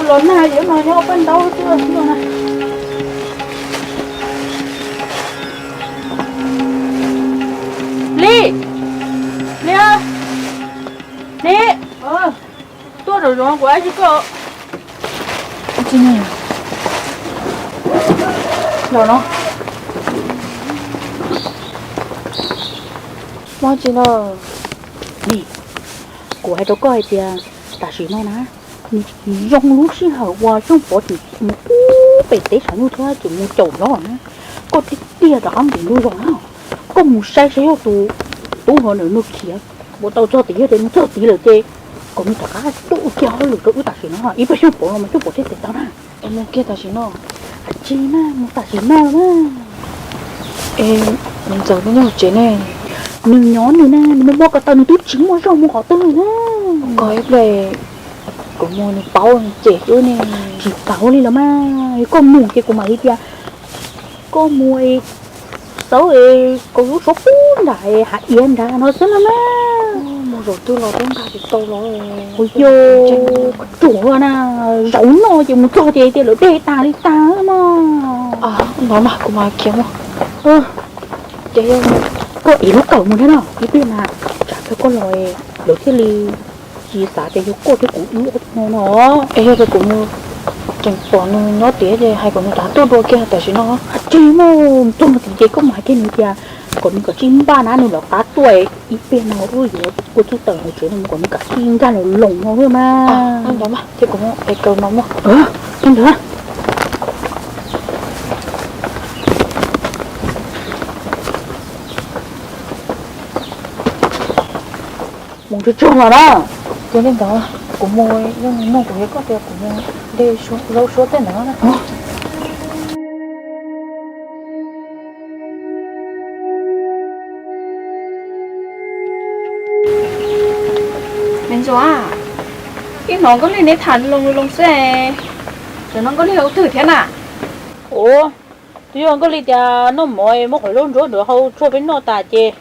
Los nag yuav no nyob paj ntaub tuaj no na. Li, Li, Li, tuaj rau zoov kuv ab tsi koj. Los no. Mob tsi no? Li, kuv hais rau koj hais tias tam sim no na, nws zoo lub sij hawm uas Xyooj Pov tseem mus pub pem teb saum ntuj thiab tseem mus caum hlob na. Koj thiaj tiag rov qab nqis ntuj zog na. Koj mus saib saib yog tus tub hluas ntawm no khiav ua tau txog tid, yog tias mus txog tid lawm ces kom nws rov qab tuaj ua kiag hauj lwm rau wb tam sim no, ib pliag Xyooj Pov los mas Xyooj Pov thiaj teb tau na. Mus kiag tam sim no. Tsis na, mus tam sim no na. Es nws ntxawm nyob hauv tsev ne? Nws nyob nws na, nws mus muab ko taw, nws twb tsis muaj zog mus qhov twg na. Koj ib pliag kuv mus nws paub nws cem wb ne. Tsis paub li los mas, koj mus ces kuv mam li tias koj mus es xawb es kaus lub suab pub nram hav iav nrad no xwb no na. Mus zaum twg los twb nqa tsis tau los. Ua yog koj ruam na, zaum no ces mus txog ces tias lawv dej tas li tas mog. Ntawd mas kuv mam khiav mus. Ces koj ev lub kawm mus thiab no, ib pliag mas tsam koj los lawv thiaj li tsis xav tias yog koj thiab kuv wb ob tug no no. Es yog tias kuv mus tseem pom nws nyob tiag ces hais kom nws rov tuaj dua kiag tam sim no. Tsis muaj, txog no ces koj mus hais kiag nws tias kom nws kom tsij npaj na, nws lawv qab tuaj, ib pliag no wb yuav ua txuj tawm hauv tsev no mus, kom nws kom tsij nkag los loos no mas. Ntawd mas ces kuv mus ev kawm no mus. Ntawd mus tsuag tsuag los na. Ces li ntawd kuv mus, yog nws nug kuv, yog koj tias kuv mus de zaub suab tej ntawd na. Me ntxuam, wb hnov Nkauj Lig neb tham loo loo xwb, tam no Nkauj Lig ua twg thiab na? Ua, twb yog Nkauj Lig tias noj mov muab qhov zaub ntsuab ntawd hau tshuaj peb noj tas ces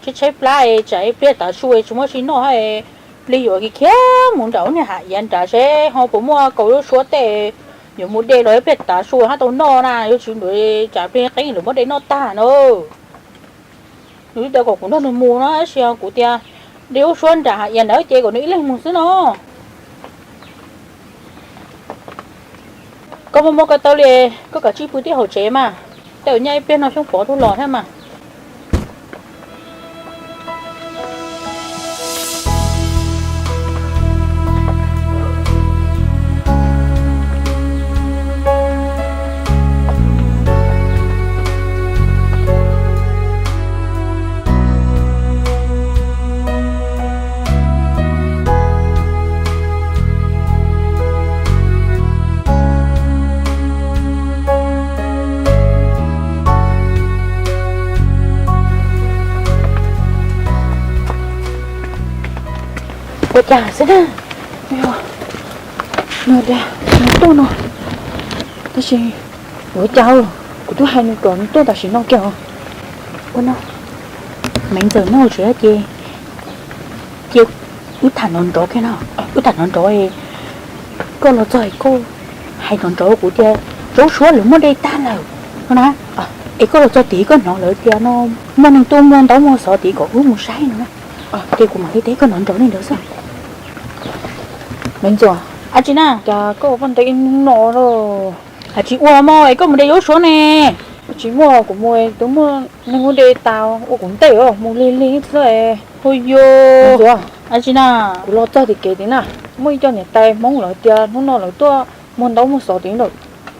tshaib tshaib plab es tsam ib pliag tav su tsis muaj dab tsi noj, Lig yuav khiav khiav mus nram lub niag hav iav nrad seb ho puas muaj kaus zaub suab tej, yuav mus de los ib pliag tav su hab tau noj na, yuav tsis ntawd tsam ib pliag qeeb lawv muab de noj tag na. Nws twb tias kom kuv nrog nws mus no, tab sis kuv tias de zaub suab nram hav iav ntawd ces kom nws ib leeg mus xwb no. Koj muaj muaj ko taw li, koj kav tsij pw tib hauv tsev mas, tej zaum nyaj ib pliag no Xyoob Pov tuaj los thiab mas. Ua cas xwb na? Nws tias nws tuaj no, tab sis ua cas kuv twb hais nws kom nws tuaj tam sim no kiag os. Ua no, Maiv Ntxawm nyob hauv tsev ces, ces wb tham nrov nrov kiag no, wb tham nrov nrov, koj los txog es koj hais nrov nrov kuv tias zaub suab lawv muab de tag lawm no na, es koj los txog tid koj hnov lawv tias no muaj neeg tuaj muag ntaub muag xov tid kom wb mus saib no na, ces kuv mam li teb koj nrov nrov li ntawd xwb. Maiv Ntxawm, a tsi na, cas koj ua paj ntaub ib hnub no los? Tsis ua mog, es koj mus de zaub suab ne? Tsis muaj, kuv mus twb muaj neeg muab de tas ua kuv ntej os, mus lig lig xwb. Hu yuav, a tsi na, kuv los txog tim kev tid na, muaj ib co niam tais Hmoob lawv tias hnub no lawv tuaj muag ntaub muag xov tid lawm.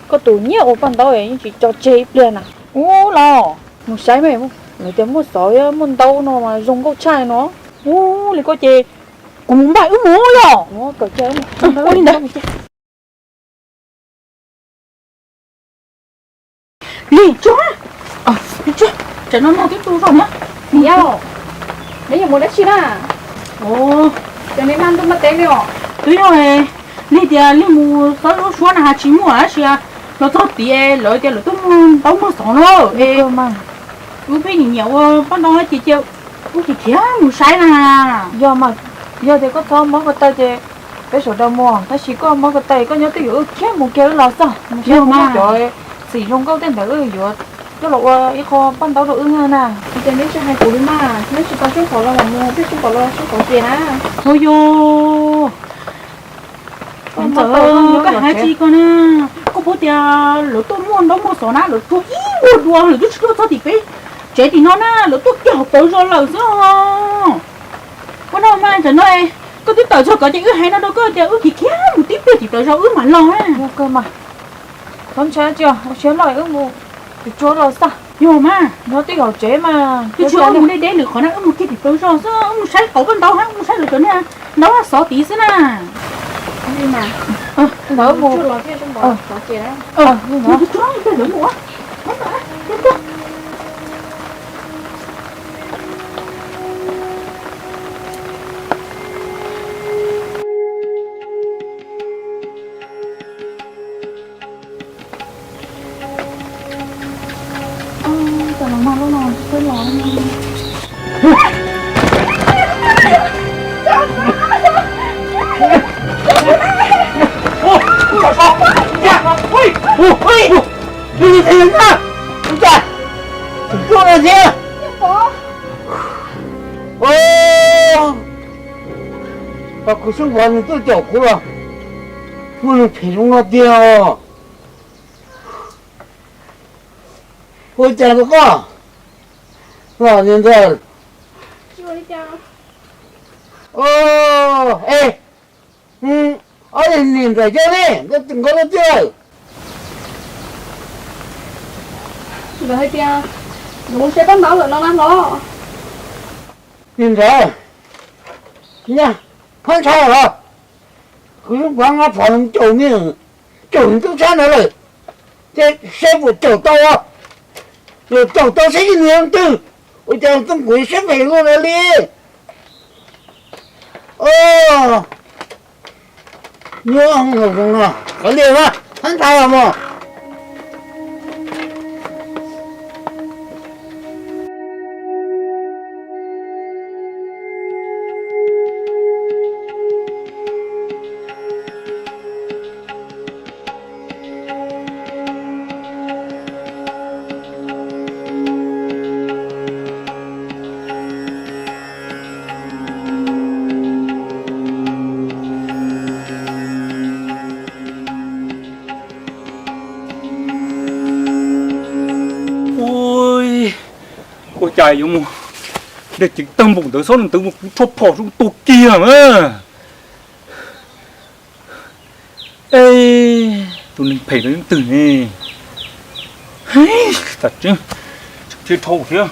Koj tus nyiam ua paj ntaub yeej tsis tso tseg ib pliag na. Ub los, mus saib mas, lawv tias muaj xov thiab muaj ntaub no mas zoo nkauj tshaj no. Ub, li koj ces kuv mus npaj wb mus yog. Ua li ntawd. Lig tsuag, tsam no nag twb tu zog na. Niam, neb yuav mus dab tsi na? Cov niag nag ntuj npaj teb li os. Twb yog Lig tias Lig mus xawb zaub suab na has tsis muaj dab tsi, los txog tid lawv tias lawv tuaj muag ntaub muag xov na. Wb pheej nyiam nyiam ua paj ntaub ces cia wb khiav khiav mus saib na. Yog mas, yog tias koj txhob mob ko taw ces Peb sawv daws mus, tab sis koj mob ko taw koj nyob twj ywm, wb khiav mus kiag wb los xwb. Mus saib puas muaj cov txiv zoo nkauj tej ntawd wb yuav coj los ua ib qho paj ntaub rau wb na. Ces neb tsis hais kuv li mas, neb tsis tau sib qhov los mus, neb sib qhov los sib qhov ces na. Ua yog, koj hais tsis koj na, koj paub tias lawv tuaj muaj ntaub muaj xov na, lawv tuaj ib vuag dua, lawv twb tsis tuaj txog tim peb tsev tim no na, lawv tuaj kiag hauv plawv zos lawm xwb os. Ua no mas tam no koj twb tawm txog ko ces wb hais no rau koj tias wb khiav khiav mus tib pliag tim plawv zos wb mam los. Txhob ntshai, tsis ua siab loj, wb mus tsuag tsuag los xwb. Yog mas, nyob twj ywm hauv tsev mas, twb tsis mus deb deb lwm qhov na, wb mus kiag tim plawv zos xwb, wb mus saib qauv koj ntaub hab, wb mus saib lawv cov niag ntaub hab xov tid xwb na. Ntawd mus, ntawd mus. Kuv xub pov nws tuaj caum kuv los muaj neeg phem zoo no tiag os. Ua cas rau koj los niag ntxawg? Es, ob niag ntxawm coj li nkawd los twg lawm? Nkawd hais tias nkawd mus saib paj ntaub lawm no na hlob. Niag ntxawm, nyaj, phab ntshai os. Kuv xub pov no phom caum nws, caum nws tub sab ntawd lawm, ces saib puas caum tau, yog caum tau saib ib nws leej twg, ua cas txooj kuv saib phem luaj ntawd li. Nyob zoo no, qhov liaj na, phab ntshai os mog. Ua cas yuav mus dej ceev tag npaum ntawd, xob ntawd mus kuv rho phom zoo tua kiag na. Tus neeg phem no yeej twg ne? Tam tseeb, tseem dhau thiab.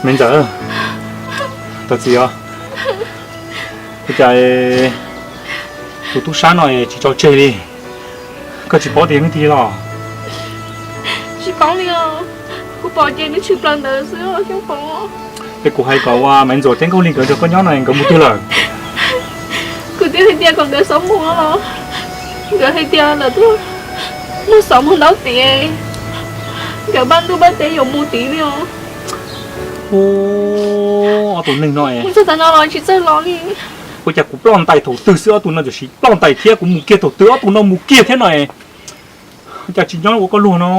Me ntxawm, tau txiv os, ua cas tus tub sab no tsis tso tseg li? Koj tsis paub tias nws twg los? Tsis paub li os, kuv pom ces nws tshwm plaws ntawd xwb os Xyooj Pov. Es kuv hais kom ua Maiv Ntxuam thiab Nkauj Lis nkawd nrog koj nyob no nkawd mus twg lawm? Kuv twb hais tias kom nkawd xov mus los, nkawd hais tias lawv twb muag xov mus ntaub tid, nkawd npaj ntuj npaj teb yuav mus tid li os. Ob tug neeg no, mus txog tav no los tsis txawj los li. Ua cas kuv ploj ntais thaum twg xwb ob tug no tam sim ploj ntais thiab, kuv mus kiag thaum twg ob tug no mus kiag thiab no. Ua cas tsis nyob ua koj luag no?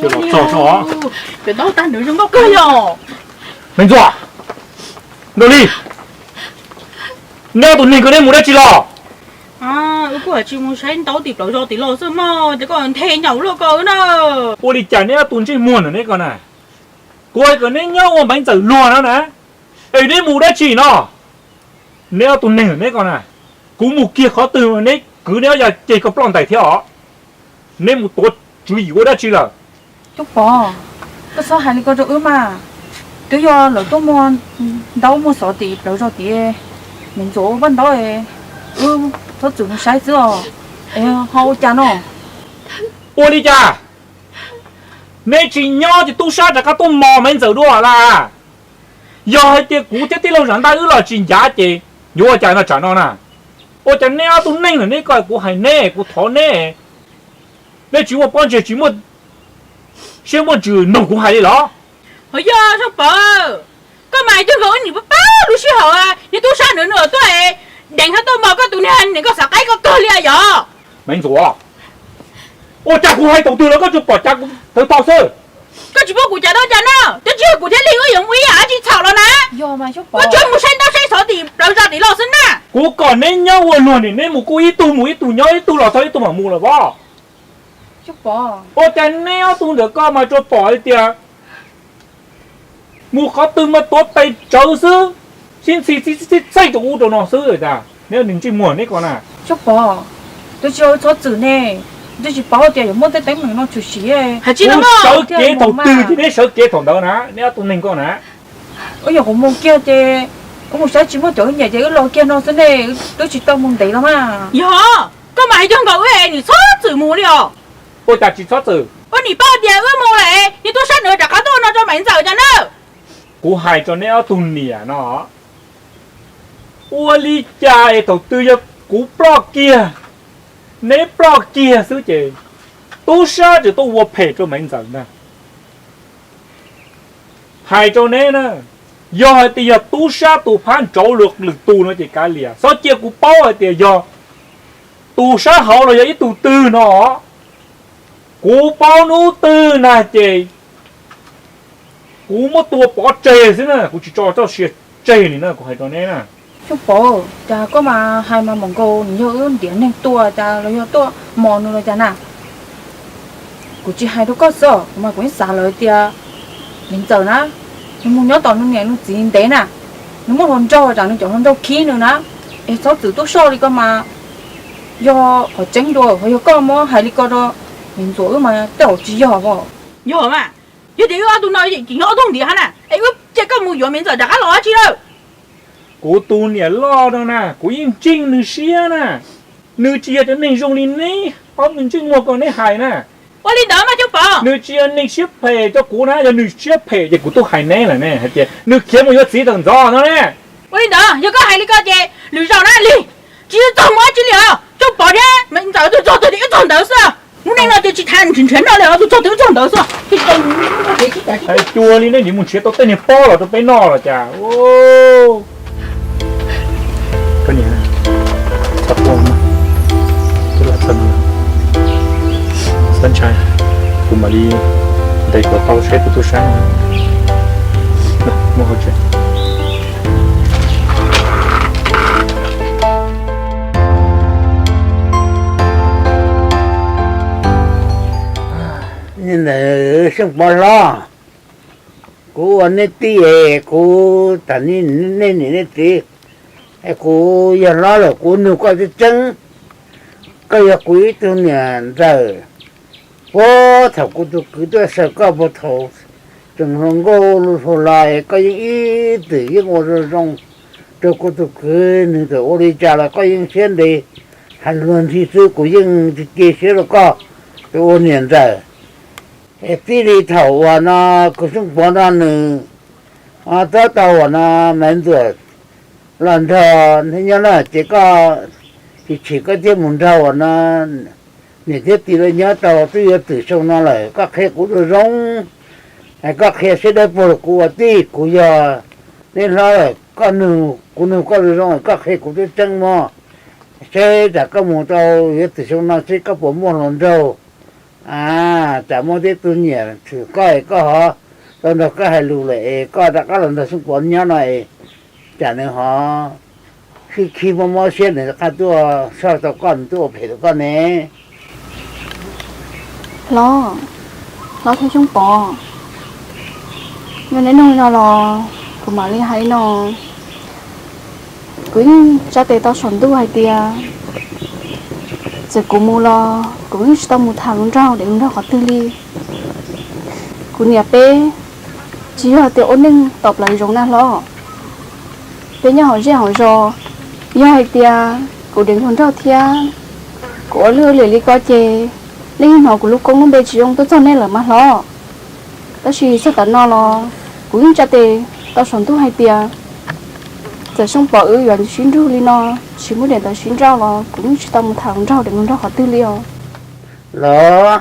Ces los txog so. Pem tau tag nws zoo nkauj kawg yom. Maiv Ntxuam, Nkauj Lis, neb ob tug neeg koj neb mus dab tsi los? Wb kuj tsis mus saib ntaub tim plawv zos tim los xwb mog, ces koj nthe nyaum luaj koj na. Ua li cas neb ob tug ntsej muag ntawm neb ko na? Kuv hais kom neb nyob ua Maiv Ntxawm luag no na, es neb mus dab tsi no? Neb ob tug neeg ntawm neb ko na, kuv mus kiag qhov twg neb kwv neb ob yas ceg ko ploj ntais thiab os. Neb mus tuav tswv yim ua dab tsi lawm? Coj Pov, koj txhob hais li ko rau wb mas. Twb yog lawv tuaj muag ntaub muag xov tim plawv zos tid, Maiv Ntxawm ua paj ntaub, wb txhob txwm mus saib xwb os. Es ho ua cas no? Ua li cas? Neb tsis nyob ces tub sab rov qab tuaj mos Maiv Ntxawm dua las? Yog hais tias kuv thiab tij laug Zam Ntaj wb los tsis ncav ces yuav ua cas no tsam no na? Ua cas neb ob tug neeg ntawm neb ko, kuv hais neb, kuv thov neb, neb tsis muaj pob ntseg tsis muaj siab muaj ntsws mloog kuv hais li los? Hos yog Soob Pov, koj mas hais cuag nkaus wb nim pab pab lub sij hawm, niag tub sab ntawd nws tuaj deev thiab tuaj mos koj tus niag, niag koj xav qaib koj kawg li yog? Maiv Ntxawm, ua cas kuv hais thaum twg los koj tsuas pom cav kuv thawv tau xwb? Koj tsis paub kuv cav tau cas na, twb tsis yog kuv thiab Lig wb yuav mus ib yam dab tsi txhaum los na. Koj tsuas mus saib ntaub saib xov tim plawv zos tim los xwb na. Kuv kom neb nyob ua luag ni, neb mus kuj ib tug mus ib tug, nyob ib tug los txog ib tug mam mus lawm os. Ua cas neb ob tug ntawm ko mas tsuas pom hais tias mus qhov twg mas tuav tes tsawv xwb, sib ntxhi txhij txhij txhij rau ub rau no xwb. Cas neb nws ntsej muag neb ko na? Soob Pov, twb tsis yog wb txhob txwm ne, twb tsis paub tias yuav muaj tej teeb meem no tshwm sim. Kuv sawv kev thaum twg ces neb sawv kev thaum ntawd na, neb ob tug neeg ko na. Wb yog kuv mus kiag ces wb mus saib tsis muaj cov wb nyiam ces wb los kiag no xwb ne, twb tsis tau mus ntev los mas. Yog, koj mas hais cuag nkaus wb es nim txhob txwm mus li os. Ua cas tsis txhob txwm? Ua nim paub tias wb mus lawm, niag tub sab ntawd rov qab tuaj ua no rau Maiv Ntxawm cas na. Kuv hais rau neb ob tug niam no, ua li cas es thaum twg yog kuv ploj kiag, neb ploj kiag xwb ces tub sab tseem tuaj ua phem rau Maiv Ntxawm ntag. Hais rau neb na, yog hais tias yog tub sab tus phab ntsauv lwm tus no ces kav liam, txhob cia kuv paub hais tias yog tus sab hauv los yog ib tug twg no. Kuv paub hnub twg na ces kuv muab tua pov tseg xwb na, kuv tsis tso txoj sia tseg li na, kuv hais rau neb na. Xyooj Pov, cas koj mas hais mas mam nkaus nws yog wb ntiav neeg tua cas los yog tuaj mos nws los cas na? Kuv tsis hais rau koj xwb, kuv mas kuv yeej xav lawm tias Maiv Ntxawm na, nws mus nyob tom nws niam nws txiv ntev na, nws muaj hluas nraug tsam nws cov hluas nraug khib nws na. Es txhob txwm tub soj li ko mas yog qhov tseeb dua, ho yog koj muab hais li ko rau Maiv Ntxawm wb mas tej zaum tsis yog os. Yog mas, yog tias wb ob tug no ces nyob ob tug ntiav hab na, es wb cia koj mus yuav Maiv Ntxawm rov qab los dab tsi lawm? Kuv tus niam loj no na, kuv yeej ntseeg nws siab na. Nws tsis yog cov neeg zoo li neb ob tug ntsej muag ko neb hais na. Ua li ntawd mas Xyooj Pov, nws tsis yog neeg siab phem rau kuv na, yog nws siab phem ces kuv twb hais neb lawm ne, hais tias nws khiav mus yuav txiv tawm ntxov no ne. Ua li ntawd yog koj hais li ko ces lwm zaus na Lig, tsis txog mus dab tsi li os. Xyooj Pov thiab Maiv Ntxawm tus txog twg ces wb txog ntawd xwb. Mus neej no ces tsis tham nrhiav noj li os, tus txog twg wb txog ntawd xwb. Hais cuag li nej nim mus nrhiav tau tej niag pob los rau peb noj los cas. Koj niam, txhob quaj, twb lam txog no, txhob ntshai, kuv mam li ntes kom tau saib tus tub sab no. Muaj hauj tsev. Xyooj Pov hlob, kuv ua neb tij es kuv tham nej niam nej txiv, es kuv yog hlob lawm kuv nug koj tseeb tseeb, koj yog kuv ib tug niam ntxawm. Puag thaum kuv tus kwv tuaj xaws koj puag thaum tseem hluas nkauj hluas los es koj yeej ib txwm yeej ua zoo zoo rau kuv tus kwv, nws txawm ua li cas los koj yeej siab ntev, hais luag ntxhi xwb kuv yeej tsis cia siab rau koj tus ua niam ntxawm. Es txij li thaum uas no kuv Xyooj Pov no nws tab tau uas no Maiv Ntxawm los nrog neb nyob no ces koj tsis chim koj thiaj mus nrog uas no niam thiab txiv lawv nyob tau twb yuav txwm xyoo no lawm, koj qhia kuv zoo zoo, koj qhia siab dawb paug rau kuv ua tij, kuv yog neb hlob lawm, koj nug, kuv nug koj zoo zoo, koj qhia kuv tseeb tseeb mog, seb tsam koj mus tau yuav txwm xyoo no seb koj puas muaj hluas nraug, tsam muaj tej tug nyiam tshwm koj es koj ho tau nrog koj hais lus lawm es koj rov qab los nrog Xyooj Pov nyob no es tsam nws ho Khib khib mob mob siab nws rov qab tuaj soj tau koj, nws tuaj ua phem rau koj ne. Hlob, hlob thiab Xyoob Pov, yog neb nug li no los kuv mam li hais li no. Kuv yeej tsa tes tau saum ntuj hais tias txawm kuv mus los kuv yeej tsis tau mus tham hluas nraug dev hluas nraug qhov twg li. Kuv niam peb tsis yog tias ua neej tom plawv zoov na hlob. Peb nyob hauv zej hauv zos, yog hais tias kuv dev hluas nraug thiab kuv ua lwj ua liam li ko ces nej yeej hnov kuv lub koob lub npe tsis zoo tuaj txog nej lawm mas hlob. Tab sis txog tav no los kuv yeej tsa tes tau saum ntuj hais tias txawm Xyoob Pov wb yuav sib nrug li no, tsis muaj daim ntawv sib nrauj los kuv yeej tsis tau mus tham hluas nraug dev hluas nraug qhov twg li os. Los,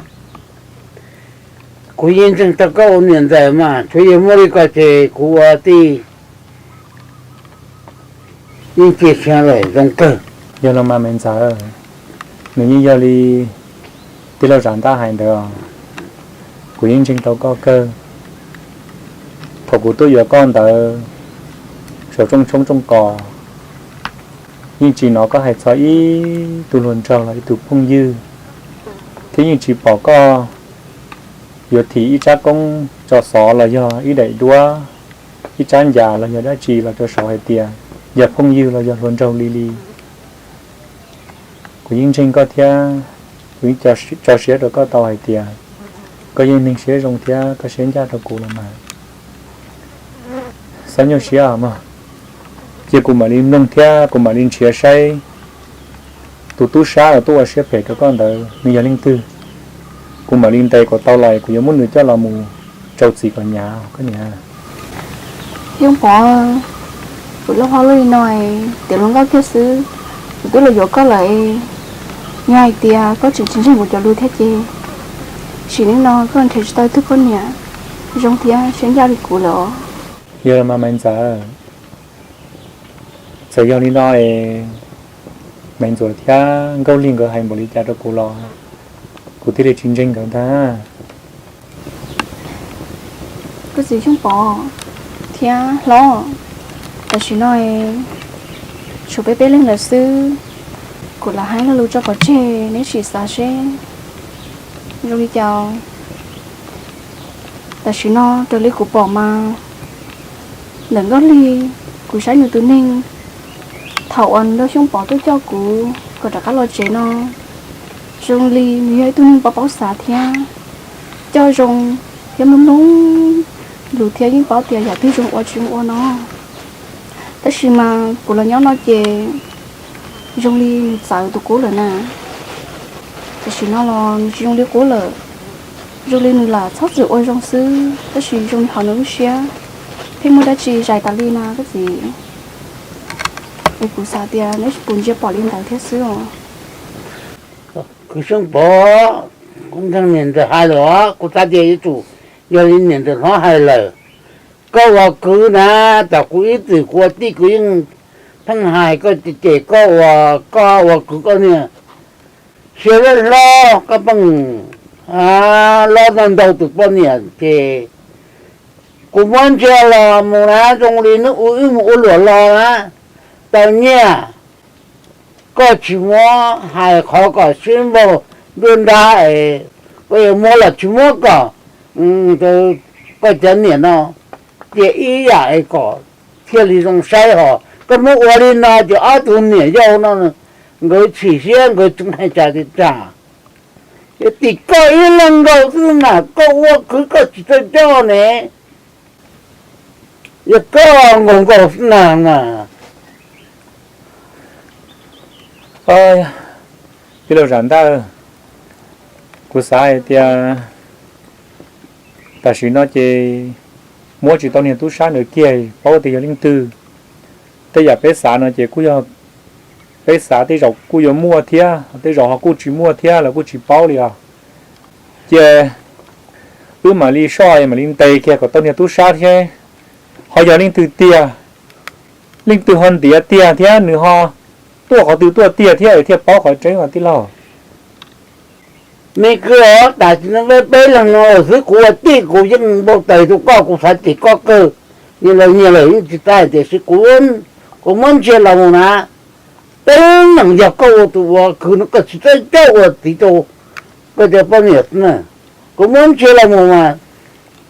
kuv yeej ntseeg tau koj ua niam ntxawm mas, tsuav yog muaj li ko ces kuv ua tij yeej cia siab lawm zoo kawg. Yog los mas me ntxawm, nws yeej yog li tij laug Zam Ntaj hais ntawd os. Kuv yeej ntseeg tau koj kawg. Thaum kuv tuaj yuav koj ntawd, saum rooj tshoob rooj kos, yeej tsis hnov koj hais txog ib tug hluas nraug los ib tug phooj ywg, thiab yeej tsis pom koj yuav thim ib tsab koob tso xov los yog ib daim duab, ib tsab ncas los yog dab tsi los rau saud hais tias yog phooj ywg los yog hluas nraug li li. Kuv yeej ntseeg koj thiab kuv yeej tso siab rau koj tau hais tias koj yeej neeg siab zoo thiab koj siab ncaj rau kuv los mas. Txhob nyuaj siab mog, cia kuv mam li mloog thiab kuv mam li nrhiav saib tus tub sab uas tuaj ua siab phem rau koj ntawd nws yog leej twg. Kuv mam li ntes kom tau los kuv yuav muab nws coj los mus rau txim kom hnyav koj niam. Xyoob Pov, kuv lub hauj lwm li no, tiav hluas nkauj kiag xwb, kuv twb los yuav koj lawm. Yog hais tias koj tseem tsis ntseeg kuv cov lus thiab ces sim neej no koj nrhiav tsis tau ib tug poj niam zoo thiab siab ncaj li kuv lawm os. Yog los mas Maiv Ntxawm, txawm yog li no es Maiv Ntxuam thiab Nkauj Lig nkawd hais npaum li cas rau kuv los kuv thiaj li tsis ntseeg nkawd ntag. Koj txiv Xyooj Pov thiab hlob, tam sim no tshuav peb peb leeg lawm xwb, kuv lam hais lo lus tso pov tseg neb sim xav seb zoo li cas. Tam sim no raws li kuv pom mas ntawm Nkauj Lig, kuv saib nws tus neeg, thaum uas nws nrog Xyooj Pov tuaj coj kuv kom rov qab los tsev no, zoo li nws yog ib tug neeg paub paub xav thiab coj zoo thiab mloog mloog lus thiab yeej paub tias yam twg zoo ua tsis zoo ua no. Tab sis mas kuv los nyob no ces zoo li nws txawv tus qub lawm na. Tam sim no los nws tsis zoo li qub lawm, zoo li nws lam txhob txwm ua zoo xwb, tab sis zoo li hauv nws lub siab pheej muaj dab tsi zais tas li na koj txiv. Es kuv xav tias neb puas ntsia pom li ntawd thiab xwb os. Kuv Xyooj Pov, kuv ntseeg niam ntxawm hais lawm os, kuv xav tias yuav tsum yog li niam ntxawm hlob hais lawm. Koj ua kwv na, tam kuv ib txwm kuv ua tij kuv yeej pheej hais koj ces koj ua, koj ua kwv koj niag siab loj hlob koj pheej hlob ntau tus poj niam ces kuv muab ntsia los mus na zoo li hnub ub wb mus ua luam los na, tau nyiaj, koj tsis muab hais qhov kom sib npaug nruab nrab es koj yuav muab los tsis muab kom koj cov niam no cia ib yam es kom thiaj li zoo saib hos koj muab ua li no ces ob tug niam yau no nkawd chim siab nkawd tsis hais tsam li tsam. Yog tim koj ib leeg nkaus xwb na koj ua kwv koj tsis tau coj ne, yog koj nkaus nkaus xwb na mas. Tij laug Zam Ntaj, kuv xav hais tias tam sim no ces muab tsis tau niag tub sab ntawd kiag paub tias yog leej twg. Tej yam peb xav no ces kuj yog peb xav tej zaum kuj yuav muaj thiab, tej zaum ho kuj tsis muaj thiab los kuj tsis paub li os. Ces wb mam li soj mam li ntes kiag kom tau niag tub sab thiab ho yog leej twg tiag, leej twg ho ntiav tiag thiab nws ho tuaj qhov twg tuaj tiag thiab es thiaj paub qhov tseeb os tij laug. Me kwv, tam sim no peb leeg no lawm xwb kuv ua tij kuv yeej npau taws rau koj kuv xav cem koj kawg. Nyias lawm nyias lawm yeej tsis tau tiam sis kuv, kuv muab ntsia los mus na, Teeb meem yog koj ua tus ua kwv no koj tsis txawj coj ua txiv rau koj cov poj niam na. Kuv muab ntsia los mus mas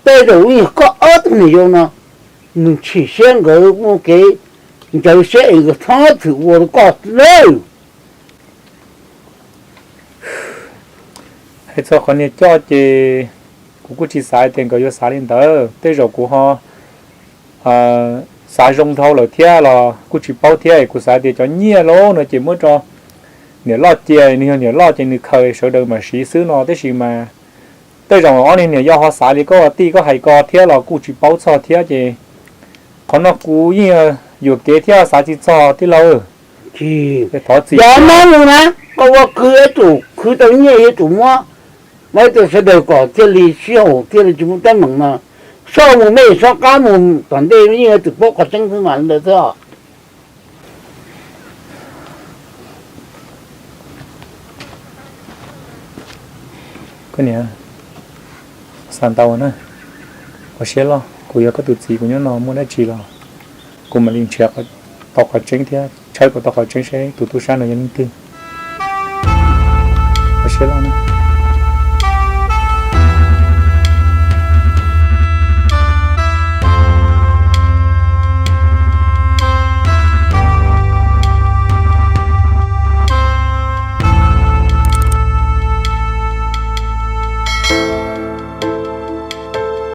tej zaum yeej yog koj ob tug niam yau no nws chim siab nkawd muaj kev ncaws siab es nkawd txhob txwm ua rau koj nawb. Hais txog qhov niag coj ces kuv kuj tsis xav tias nkawd yuav xav li ntawd. Tej zaum kuv ho xav zoo dhau lawm thiab los kuj tsis paub thiab. Kuv xav tias cov nyiaj lauj no ces muab rau niam loj cia, nws yog niam loj ces nws khaws sawv daws mam siv xwb no. Tab sis mas tej zaum ob niag niam yau ho xav li koj ua tij koj hais ko thiab los kuj tsis paub txog thiab ces qhov no kuv yeej yuam kev thiab xav tsis txog tij laug. Thov txim. Yog mob mus na, koj ua kwv yuav tsum khwv tau nyiaj yuav tsum muab, muab rau sawv daws kom thiaj li sib haum thiaj li tsis muaj teeb meem no. Soj mus mej sob qab mus tom ntej yeej yuav tsum paub qhov tseeb xwb mas ntawd xwb os. Koj niam, xav ntau na. Ua siab loj, kuv yog koj tus txiv kuv nyob no muaj dab tsi los kuv mam li nrhiav tau qhov tseeb thiab tshawb kom tau qhov tseeb seb tus tub sab no yog leej twg. Ua siab loj.